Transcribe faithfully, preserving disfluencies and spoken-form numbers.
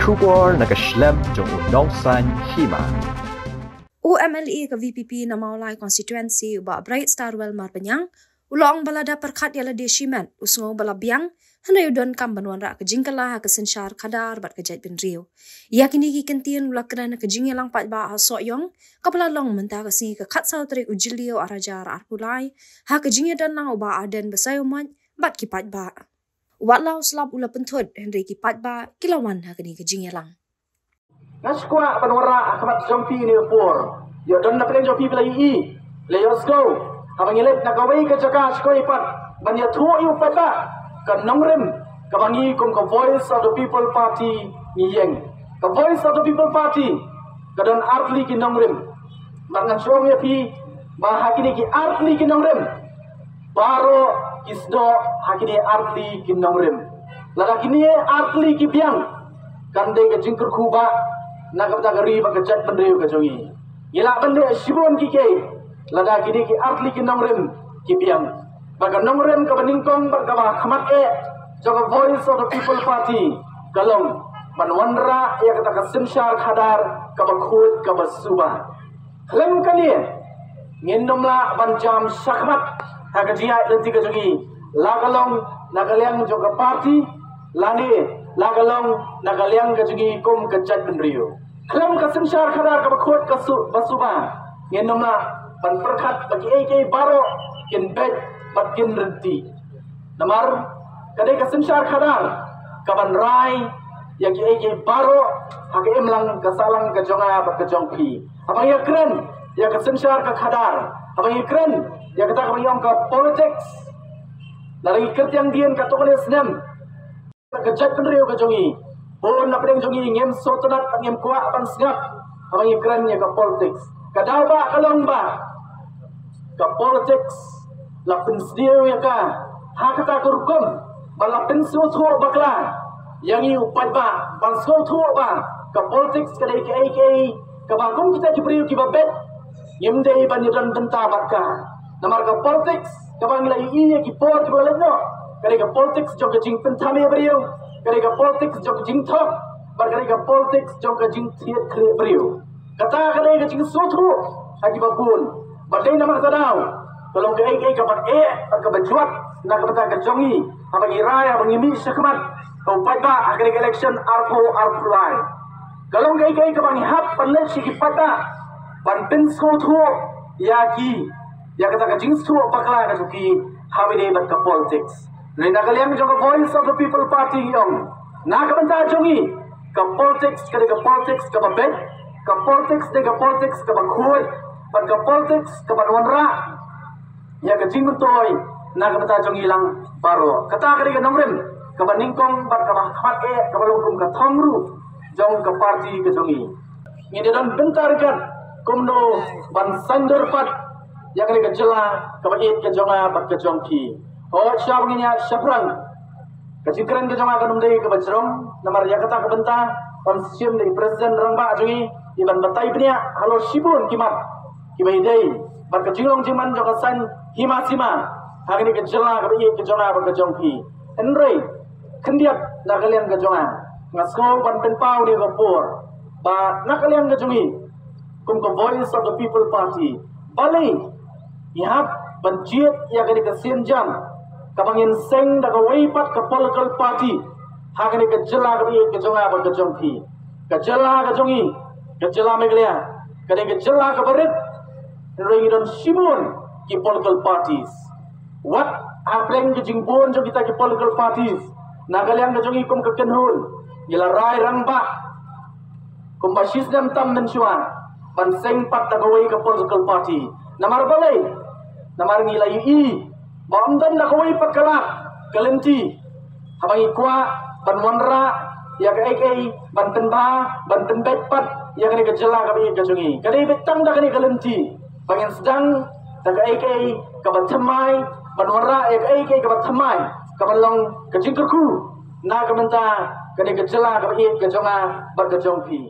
Khubor na ka shlem jong u nongsan hima. U M L A ka V P P na Mawlai Constituency, u Bah Brightstarwell Marbaniang, u la ong ba lada pyrkhat ïa lade shimet, u sngew ba la biang, hynrei u donkam ban wanrah ka jingkylla ha ka synshar khadar bad ka jaitbynriew. Ïa kine ki kyntien u la kren ha ka jingïalang paidbah ha Sohiong, kaba la long mynta ka sngi ka khatsaw tarik u Jylliew ar hajar arphew lai, ha ka jingïadon lang u Bah Ardent Basaiawmoit bad ki paidbah. Wat la u slap u la pynthut, hynrei ki paidbah ki la wan ha kane ka jingïalang. Nga sngewkwah ban wanrah ha khmat jong phi ïa une u por. Ïoh don na pdeng jong phi ba la ïohi, la ïohsngew. Haba ngi leit na kawei ka jaka sha kawei pat ban ïathuh ïa u paidbah ka nongrim kaba ngi kum ka Voice of the People Party ngi ïeng. Ka Voice of the People Party ka don artylli ki nongrim. Bad ngan shu ong ïa phi ba ha kine ki artylli ki nongrim, baroh ki sdang ha kine artylli ki nongrim. Lada kine artylli ki biang, kan dei ka jingkyrkhu ba na ka bynta ka ri bad ka jaitbynriew ka jong ngi. Ngi lah ban leh shibun kiei kiei lada kine ki artylli ki nongrim ki biang. Bad ka nongrim kaba nyngkong bad kaba khmat eh jong ka Voice of the People Party ka long ban wanrah ïa kata ka synshar khadar kaba khuid kaba suba. Khlem kane, ngin nym lah ban jam shakhmat ha ka jingïaid lynti ka jong ngi, la ka long na ka liang jong ka party lane la ka long na ka liang ka jong ngi kum ka jaitbynriew. Khlem ka synshar khadar kaba khuid kaba suba, ngin nym lah ban pyrkhat ba kiei kiei baroh kin beit bad kin rynti. Namar ka dei ka synshar khadar kaban rai ïa kiei kiei baroh ha ka imlang ka sahlang ka jong nga bad ka jong phi. Haba ngi kren ïa ka synshar ka khadar, haba ngi kren ïa kata kaba ngi ong ka politics, lada ngi kyrtiang dien katto katne snem, ka jaitbynriew ka jong ngi, bun na pdeng jong ngi ngim sngewtynnat, ngim kwah ban sngap haba ngi kren ïa ka politics. Ka daw ba ka long ba ka politics la pynsniew ïa ka ha kata ka rukom ba la pynsngewthuh bakla ïa ngi u paidbah ban sngewthuh ba ka politics ka dei kaei kaei kaba kum kita ki briew kiba beit ngim dei ban ïadon bynta bad ka. Namar ka politics kaba ngi la ïohi ïa ki por kiba la leit noh, ka dei ka politics jong ka jingpynthame briew, ka dei ka politics jong ka jingthok, bad ka dei ka politics jong ka jingthied khlieh briew. Kata ka dei ka jingsngewthuh ha kiba bun. Bad dei namar kata daw ka long kaei kaei kaba eh bad kaba jwat na ka bynta ka jong ngi haba ngi rai, haba ngi mih shakhmat ha u paidbah ha kane ka election arphew arphew lai. Ka long kaei kaei kaba ngi hap ban leit sha ki paidbah ban pynsngewthuh ïa ki ïa kata ka jingsngewthuh bakla ka jong ki ha kawei bad ka politics. Hynrei na ka liang jong ka Voice of the People Party ngi ong, na ka bynta jong ngi ka politics ka dei ka politics kaba beit, ka politics dei ka politics kaba khuid, bad ka politics kaban wanrah ïa ka jingmyntoi na ka bynta jong ngi lang baroh. Kata ka dei ka nongrim kaba nyngkong bad kaba khmat eh kaba long kum ka thong ruh jong ka party ka jong ngi. Ngi dei don bynta ryngkat kumno ban saiñdur pat ïa kane ka jylla kaba ïeit ka jong nga bad ka jong phi. Hooid, shwa ba ngin ïaid shaphrang, ka jingkren ka jong nga kan ym dei kaba jrong, namar ïa kata ka bynta ban shim da i President Rangbah jong ngi, i ban batai bniah halor shibun ki mat kiba ïadei bad ka jinglong jingman jong ka saiñ hima sima ha kane ka jylla kaba ïeit ka jong nga bad ka jong phi. Hynrei khyndiat na ka liang ka jong nga, nga sngew ban pynpaw ïa ka por ba na ka liang ka jong ngi kum ka Voice of the People Party, balei ngi hap ban jied ïa kane ka sienjam kaba ngin seng da kawei pat ka political party ha kane ka jylla kaba ïeit ka jong nga bad ka jong phi? Ka jylla ka jong ngi, ka jylla Meghalaya, ka dei ka jylla kaba rit, hynrei ngi don shibun ki political parties. Wat hapdeng ka jingbun jong kita ki political parties, na ka liang ka jong ngi kum ka kynhun, ngi la rai rangbah kumba shisnem tam mynshuwa ban seng pat da kawei ka political party. Namar balei? Namar ngi la ïohi ba ym don da kawei pat ka lad ka lynti haba ngi kwah ban wanrah ïa kaei kaei ban pynbha, ban pynbeit pat ïa kane ka jylla kaba ïeit ka jong ngi. Ka dei beit tang da kane ka lynti ba ngin sdang da kaei kaei kaba thymmai, ban wanrah ïa kaei kaei kaba thymmai, kaba long ka jingkyrkhu na ka bynta kane ka jylla kaba ïeit ka jong nga bad ka jong phi.